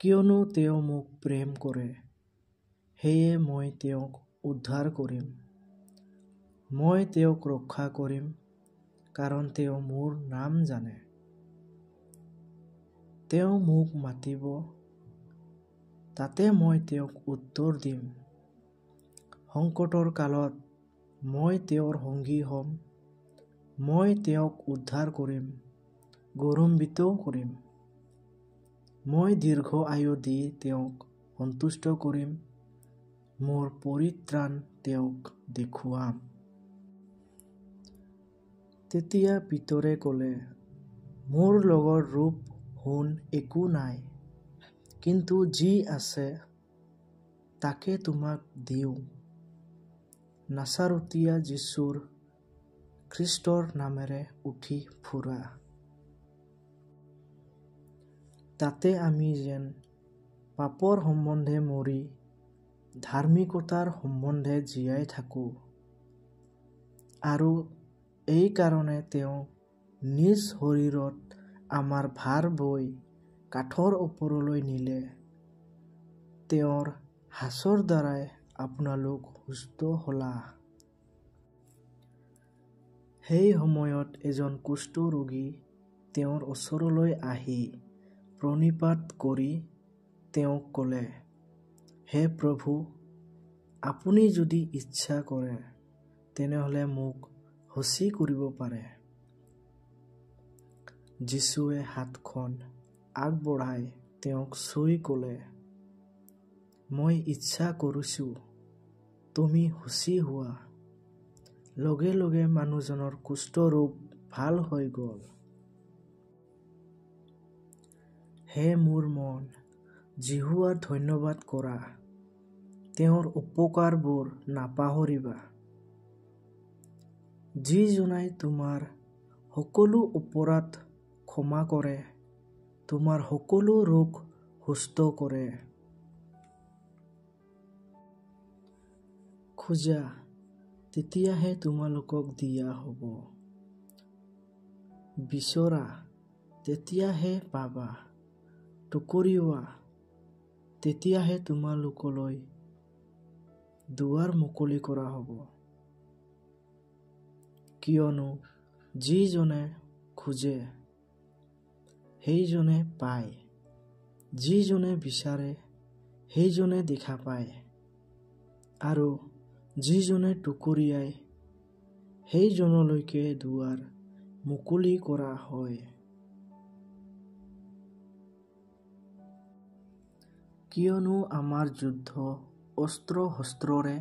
কিয়নো তেওঁ মোক প্ৰেম কৰে, সেয়ে মই তেওঁক উদ্ধাৰ কৰিম। মই তেওঁক ৰক্ষা কৰিম, কাৰণ তেওঁ মোৰ নাম জানে। তেওঁ মোক মাতিব, তাতে মই তেওঁক উত্তৰ দিম। সংকটৰ কালত মই তেওঁৰ সঙ্গী হ'ম, মই তেওঁক উদ্ধাৰ কৰিম, গৌৰৱান্বিতও কৰিম। মই দীৰ্ঘ আয়ু দি তেওঁক সন্তুষ্ট কৰিম, মোৰ পৰিত্ৰাণ তেওঁক দেখুৱাম। তেতিয়া পিতৰে ক'লে, মোৰ লগত ৰূপ সোণ একো নাই, কিন্তু যি আছে তাকে তোমাক দিওঁ। নাচাৰতীয়া যীচুৰ খ্ৰীষ্টৰ নামেৰে উঠি ফুৰা। তাতে আমি যেন পাপৰ সম্বন্ধে মৰি ধাৰ্মিকতাৰ সম্বন্ধে জীয়াই থাকোঁ, আৰু এই কাৰণে তেওঁ নিজ শৰীৰত আমাৰ ভাৰ বৈ কাঠৰ ওপৰলৈ নিলে। তেওঁৰ সাঁচৰ দ্বাৰাই আপোনালোক সুস্থ হলা। সেই সময়ত এজন কুষ্ঠ ৰোগী তেওঁৰ ওচৰলৈ আহি প্ৰণিপাত কৰি তেওঁক ক'লে, হে প্ৰভু, আপুনি যদি ইচ্ছা কৰে, তেনেহ'লে মোক শুচি কৰিব পাৰে। যীচুৱে হাতখন আগবঢ়াই তেওঁক চুই ক'লে, মই ইচ্ছা কৰিছোঁ, তুমি শুচি হোৱা। লগে লগে মানুহজনৰ কুষ্ঠৰোগ ভাল হৈ গ'ল। হে মোৰ মন, যিহোৱাৰ ধন্যবাদ কৰা, তেওঁৰ উপকাৰবোৰ নাপাহৰিবা। যিজনাই তোমাৰ সকলো অপৰাধ ক্ষমা কৰে, তোমাৰ সকলো ৰোগ সুস্থ কৰে। খোজা, তেতিয়াহে তোমালোকক দিয়া হ'ব। বিচৰা, তেতিয়াহে পাবা। টুকুৰিওৱা, তেতিয়াহে তোমালোকলৈ দুৱাৰ মুকলি কৰা হ'ব। কিয়নো যিজনে খোজে, সেইজনে পায়, যিজনে বিচাৰে, সেইজনে দেখা পায়, আৰু যিজনে টুকুৰিয়ায়, সেইজনলৈকে দুৱাৰ মুকলি কৰা হয়। কিয়নো আমাৰ যুদ্ধ অস্ত্ৰ-শস্ত্ৰৰে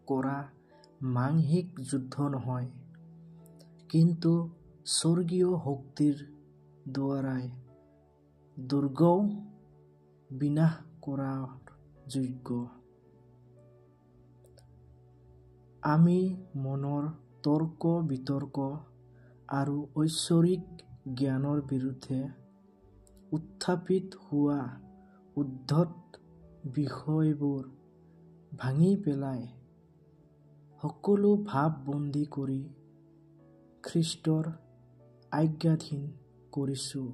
কৰা মাংসিক যুদ্ধ নহয়, কিন্তু স্বৰ্গীয় শক্তিৰ দ্বাৰাই দুৰ্গও বিনাশ কৰাৰ যোগ্য। আমি মনৰ তৰ্ক বিতৰ্ক আৰু ঐশ্বৰিক জ্ঞানৰ বিৰুদ্ধে উত্থাপিত হোৱা উদ্ধত বিষয়বোৰ ভাঙি পেলাই সকলো ভাৱ বন্দী কৰি খ্ৰীষ্টৰ আজ্ঞাধীন কৰিছোঁ।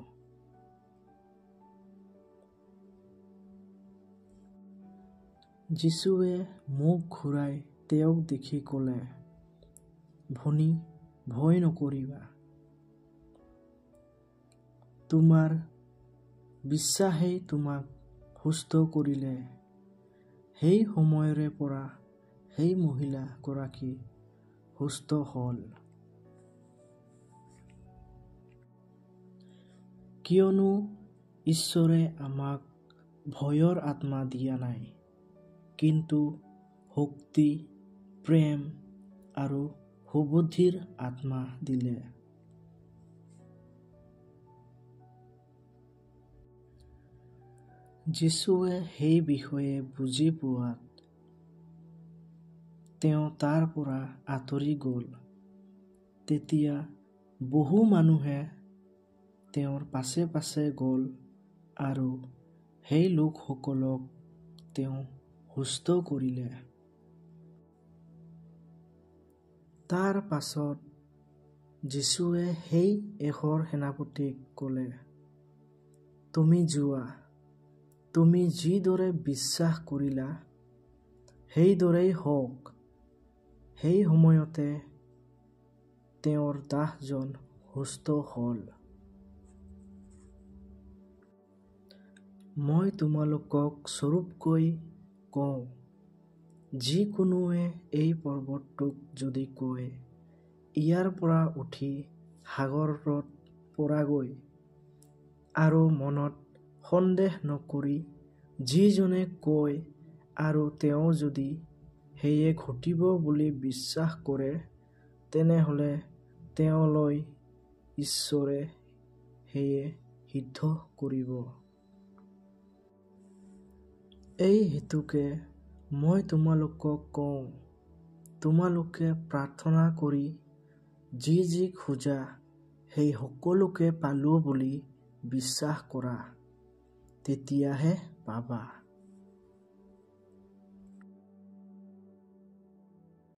যীচুৱে মুখ ঘূৰাই তেওঁক দেখি ক'লে, ভনী, ভয় নকৰিবা, তোমাৰ বিশ্বাসেই তোমাক সুস্থ কৰিলে। সেই সময়ৰে পৰা সেই মহিলা গৰাকী সুস্থ হ'ল। কিয়নো ঈশ্বৰে আমাক ভয়ৰ আত্মা দিয়া নাই, কিন্তু শক্তি, প্ৰেম আৰু সুবুদ্ধিৰ আত্মা দিলে। যীচুৱে সেই বিষয়ে বুজি পোৱাত তেওঁ তাৰ পৰা আঁতৰি গ'ল। তেতিয়া বহু মানুহে তেওঁৰ পাছে পাছে গ'ল আৰু সেই লোকসকলক তেওঁ সুস্থ কৰিলে। তাৰ পাছত যীচুৱে সেই এশৰ সেনাপতিক ক'লে, তুমি যোৱা, তুমি যিদৰে বিশ্বাস কৰিলা, সেইদৰেই হওক। সেই সময়তে তেওঁৰ দাসজন সুস্থ হ'ল। মই তোমালোকক স্বৰূপকৈ কওঁ, যি কোনোৱে এই পৰ্বতটোক যদি কয়, ইয়াৰ পৰা উঠি সাগৰত পৰাগৈ, আৰু মনত সন্দেহ নকৰি যিজনে কয়, আৰু তেওঁ যদি সেয়ে ঘটিব বুলি বিশ্বাস কৰে, তেনেহলে তেওঁলৈ ঈশ্বৰে সেয়ে সিদ্ধ কৰিব। এই হেতুকে মই তোমালোকক কওঁ, তোমালোকে প্ৰাৰ্থনা কৰি যি যি খোজা, সেই সকলোকে পালোঁ বুলি বিশ্বাস কৰা, তেতিয়াহে পাবা।